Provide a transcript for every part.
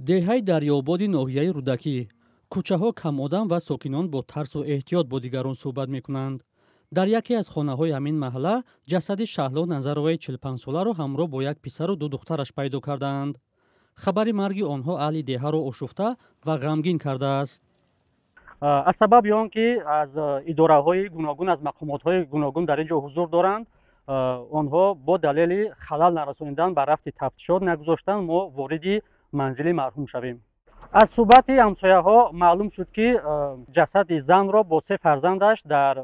Деҳаи Дарёободи ноҳияи Рӯдакӣ. Кӯчаҳо камодам ва сокинон бо тарсу эҳтиёт бо дигарон суҳбат мекунанд. Дар яке аз хонаҳои ҳамин маҳалла ҷасади Шаҳло Назароваи 45-соларо ҳамроҳ бо як писару ду духтараш пайдо кардаанд. Хабари марги онҳо аҳли деҳаро ошуфта ва ғамгин кардааст. Аз сабаби он ки аз идораҳои гуногун, аз мақомотҳои гуногун дар ин ҷо ҳузур доранд, онҳо бо далели халал нарасонидан ба рафти тафтишот нагузоштанд мо вориди манзили марҳум шавем. Аз суҳбати ҳамсояҳо маълум шуд, ки ҷасади занро бо се фарзандаш дар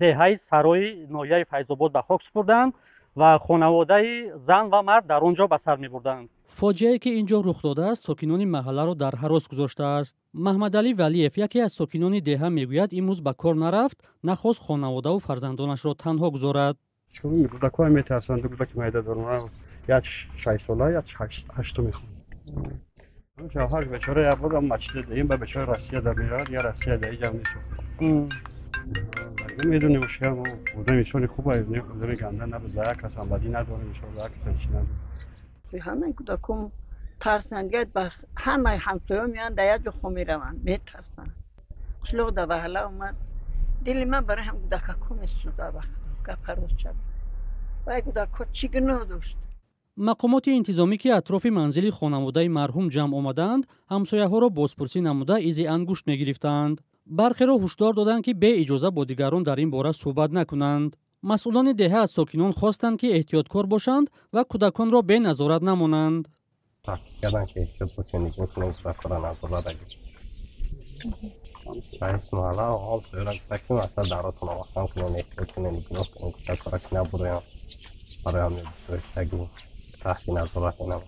деҳаи Сарои ноҳияи Файзобод ба хок супурданд ва хонаводаи зан ва мард дар он ҷо ба сар мебурданд. Фоҷиае, ки ин ҷо рух додааст, сокинони маҳалларо дар ҳарос гузоштааст. Маҳмадалӣ Валиев, яке аз сокинони деҳа, мегӯяд, имрӯз ба кор нарафт, нахост хонаводаву фарзандонашро танҳо гузорад. Кӯдакҳо метарсанд. Ду кӯдаки майда дорам, як 6-сола, як ҳашту мехонад. Шавҳарш бечора як бор мачида даим ба бечора Россия да меравад, я Россия да иҷам несо. Медонем, одами инсони хуб, одами ганда набуд, за як касам бадӣ надорем, иншоалло, як касам чӣ надорем. Ҳамаи кӯдаком тарсанд, ба ҳамаи ҳамсоё меоянд, дар як ҷо хоб мераванд, метарсанд. Қишлоқ да ваҳла омад. Дили ман барои ҳам кӯдакако месӯзад, вақт гапа рост шавад. Вай кӯдакҳо чӣ гуноҳ дошт? Мақомоти интизомӣ, ки атрофи манзили хонаводаи марҳум ҷамъ омадаанд, ҳамсояҳоро бозпурсӣ намуда, изи ангушт мегирифтаанд. Бархеро ҳушдор доданд, ки беиҷоза бо дигарон дар ин бора суҳбат накунанд. Масъулони деҳа аз сокинон хостанд, ки эҳтиёткор бошанд ва кӯдаконро беназорат намонанд. Таҳқиқ карданд, ки эҳтиёт бошем, нигоҳ кунем, кӯдакҳоро назорат агир. Раис маҳалла ҳамсояро гуфта, ки масалан даротонро маҳкам кунед, эҳтиёт кунед, нигоҳ кунед кӯдакҳоро, ки набуроянд. Барои ҳамин доштагӣ таҳти назорат инам.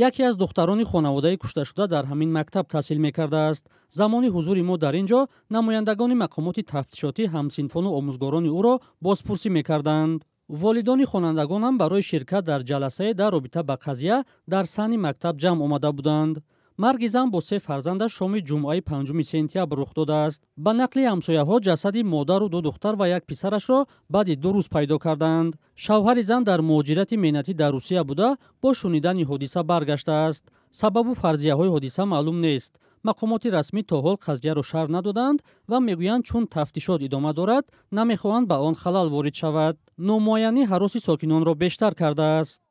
Яке аз духтарони хонаводаи кушташуда дар ҳамин мактаб таҳсил мекардааст. Замони ҳузури мо дар ин ҷо намояндагони мақомоти тафтишотӣ ҳамсинфону омӯзгорони ӯро бозпурсӣ мекарданд. Волидони хонандагонам барои ширкат дар ҷаласае дар робита ба қазия дар саҳни мактаб ҷамъ омада буданд. Марги зан бо се фарзандаш шоми ҷумъаи 5 сентябр рух додааст. Ба нақли ҳамсояҳо, ҷасади модару ду духтар ва як писарашро баъди 2 рӯз пайдо кардаанд. Шавҳари зан дар муҳоҷирати меҳнатӣ дар Русия буда, бо шунидани ҳодиса баргаштааст. Сабабу фарзияҳои ҳодиса маълум нест. Мақомоти расмӣ то ҳол қазияро шарҳ надоданд ва мегӯянд, чун тафтишот идома дорад, намехоҳанд ба он халал ворид шавад. Номуайянӣ ҳароси сокинонро бештар кардааст.